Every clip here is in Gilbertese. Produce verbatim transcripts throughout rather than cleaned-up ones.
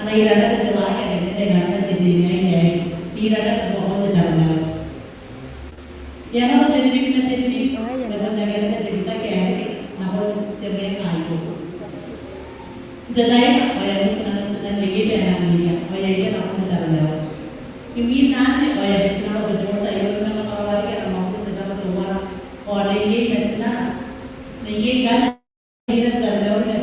Ana irarake te waaki are e na mena inanon te teinaine aei. Irarake buakon te taromauri. E a nako te ririki ma te ririki, e a bon anganaki te bitaki aei nakon te mwenga aio. N te tai anne ao e a moti naba tina neiei bwa e nang iria, ao e a iria nakon te taromauri. Imwin anne ao e a moti naba te booti aio ni manga karaoa riki ana mwakuri n te tabo teuana. Ao neiei ma tinana, neiei ngkanne, neiei ma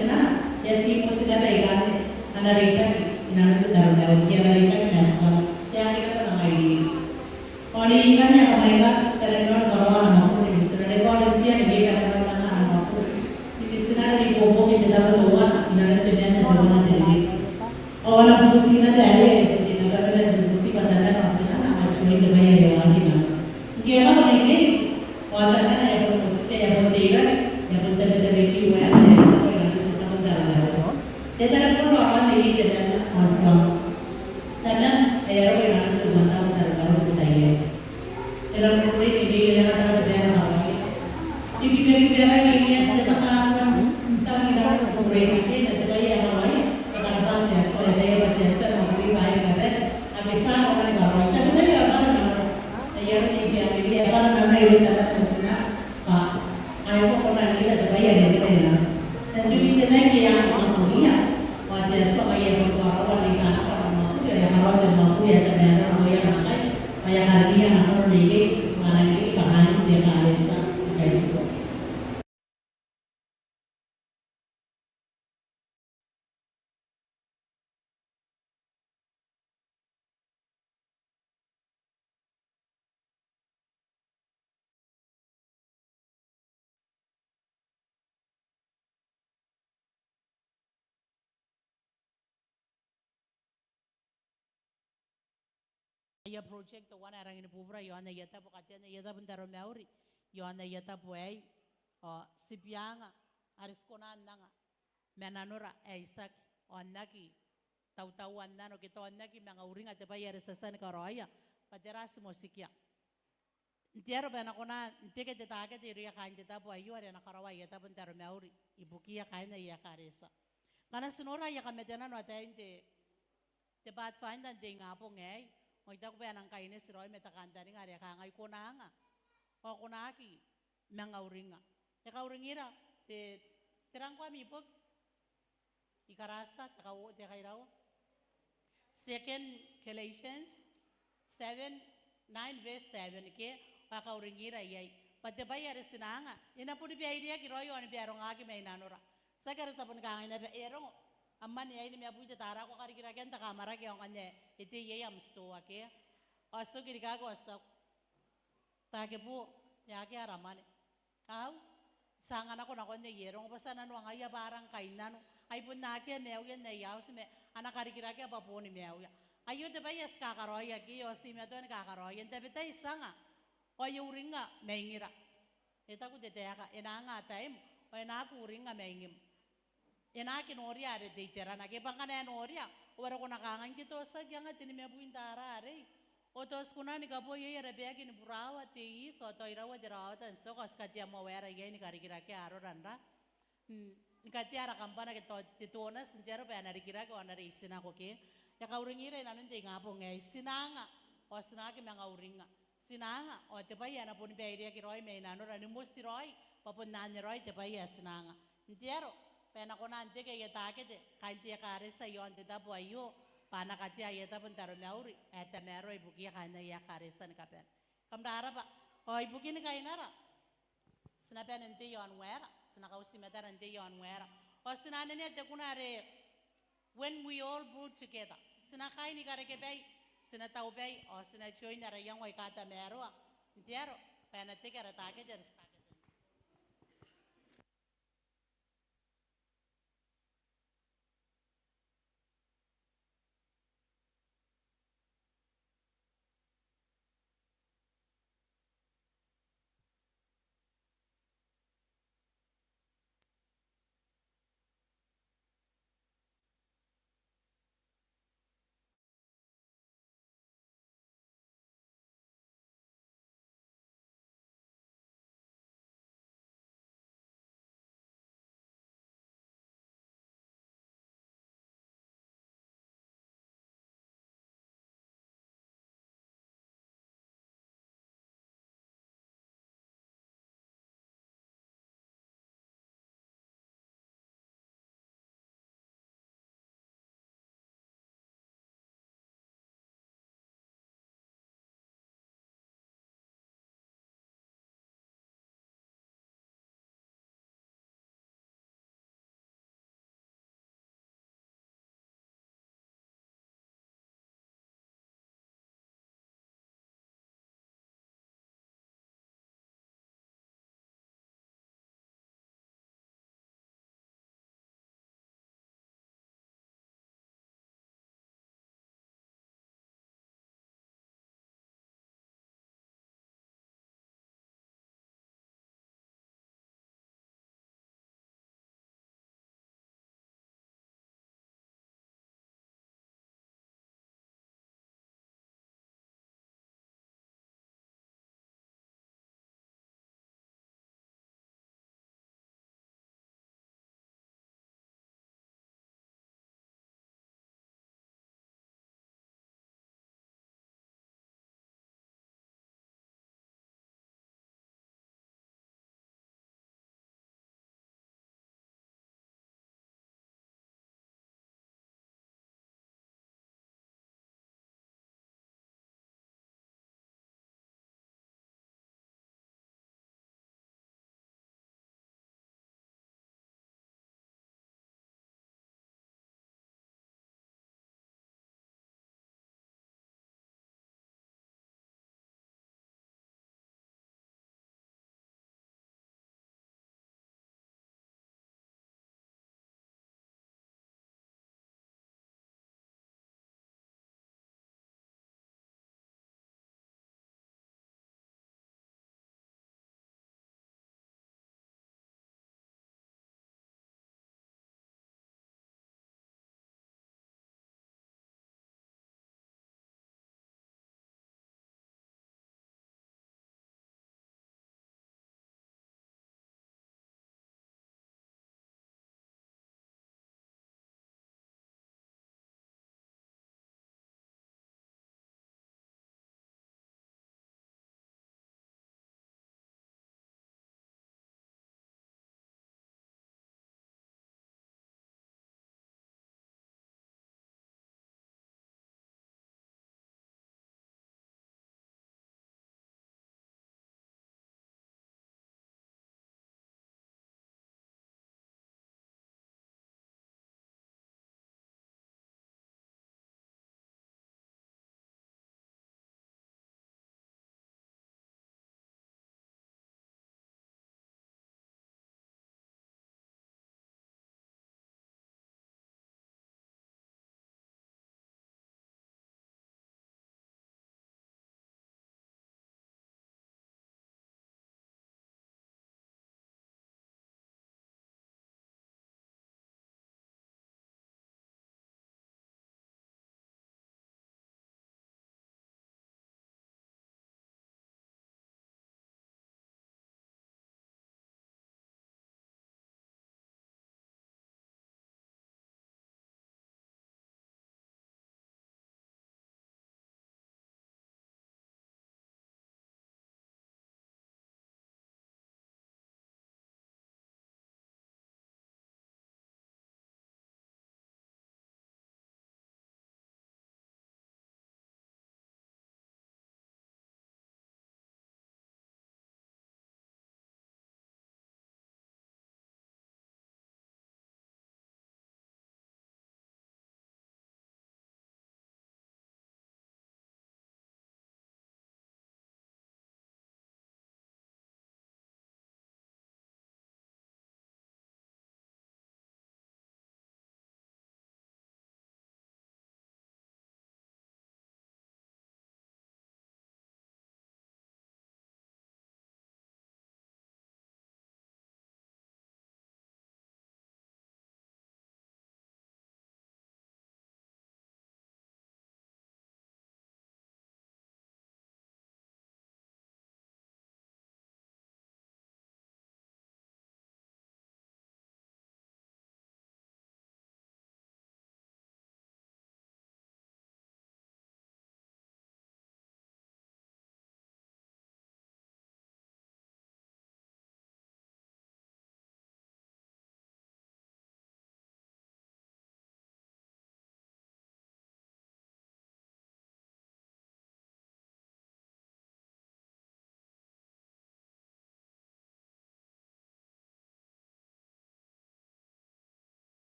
tinana, e a tii moti naba ikanne ana reitaki inanon te taromauri, ke ana reitaki ma Atuara. E aki naba manga iria. Ao neiei ngkanne ae kamwainga, e a nang karaoa ana mwakuri ni mitinare. Ao neiei ngkanne e a nang karaoa ana mwakuri ni mitinare ni buobuoki n te tabo teuana inanon te maan teuana te ririki. Ao ana bubuti naba are e na karaoia ana bubuti bwa tamana ao tinana a na join te bwai are e waaki naba. Ngke e a nako neiei, ao tamana e a bon motika, e a bon teirake, e a bon tabetabeki waena, e a bon inanon te tabo n taromauri. E taromauri raoi neiei tamana ao Atuara. Tamana e a roko inanon te tabo n taromauri n te tai aei. E rang kukurei neiei, e a katau te bwai ae e na karaoia. E kibekibeka neiei n te bwai ae e na karaoia. Tao e na kukurei neiei n te bwai ae e na karaoia. E karabwa te Atua, e taku bwa te Atua e na kukurei bwaai ni kabane ake ti a kona ni karaoi. Tabetai ara bwara nanora. Ai aron neiei, ara bwara nanora irouia tamana ma tinana bwa a aki kona n ira te bwai are e na karaoia. N te tai ae e a kona n iria, ao te Atua ngkai e a bon karaoa neiei ana mwakuri, ao e a karaoa te mwakuri ae tamaroa nakoia naakai, ao e a karingiia nakoia neiei, ao a na riki bwa kaain te ekaretia ni Kristo. Aia project teuana ae rangi ni bubura iaon aia tabo, katean aia tabo n taromauri iaon aia tabo aei. Ao ti bianga are ti kona n anga ma nanora ae itiaki, ao n aki tautaua n nano ke tao n aki manga uringa te bwai are ti a tia ni karaoia, bwa tera ti motikia. N te aro bwa e na kona n teke te takete irouia kaain te tabo aio are a na karaoa aia tabo n taromauri ibukiia kaain aia ekaretia. Ngkana ti nora aia kamatenano ataein te, te Pathfinder n te ingabong aei, ao I taku bwa e nang kaineti raoi ma te kantaninga are kangai ko na anga ao ko na aki manga uringa. E kauringira te, tera ngkoa ami boki? I karatia te kau, te kairaua. Second Galatians seven, nine verse seven, ke? Ao e kauringira iai bwa te bwai are ti na anga e na boni baireaki raoi ao ni barongaki mai nanora. Tiaki are ti a boni kangai naba, e rongo, a mwane aei nimabwi te tara, ko karikirakean te kamwarake ao ngkanne e tei iai am titoa, ke? Ao ti toki rikaaki ao ti taku, Takebo, e akea ara mwane. Au, ti a anga nako nakon neiei, e rongo, bwa ti a nanoangaia bwa a rang kainnano. Ai bon akea maiuia n aia auti ma a na karikirakea bwa boon maiuia. Aio te bwai ae ti kakaraoia, ke? Ao ti teimatoa ni kakaraoia. N tabetai ti anga ao e uringnga maingira. E taku te taeka, e na anga ataim ao e na aki uringnga maingim. E na aki noria are te iterana, ke? Bwa ngkana e noria, ao are ko na kangai, ngke tao ti aki anga te nimabwi n tara arei, ao tao ti kona ni kabooa iai ara baeki ni burawa, te iti, ao tao iraua te rawawata n tioka, ao ti katea moa waera iai ni karikirakea arora n ra, n, ni katea ara kambana ke tao te donors, n te aro bwa e na rikirake ao a na reitinako, ke? E kauringira inanon te ingabong aei, ti na anga ao ti na aki manga uringnga. Ti na anga ao te bwai ae na boni baireaki raoi mai nanora, ni moti raoi bwa bon anne raoi te bwai ae ti na anga. N te aro bwa e na kona n teke aia takete kaain te ekaretia iaon te tabo aio, bwa a na katea aia tabo n taromauri ae tamaroa ibukiia kaain aia ekaretia ni kabane. Kam rarabwa. Ao ibukin kainara, ti na bane n tei aon waera, ti na kauti matara n tei aon waera. Ao ti na anenea te kuna are When we all pull together, ti na kai ni karekebai, ti na taubai, ao ti na join ara iango aika tamaroa n te aro bwa e na teke ara takete are ti ka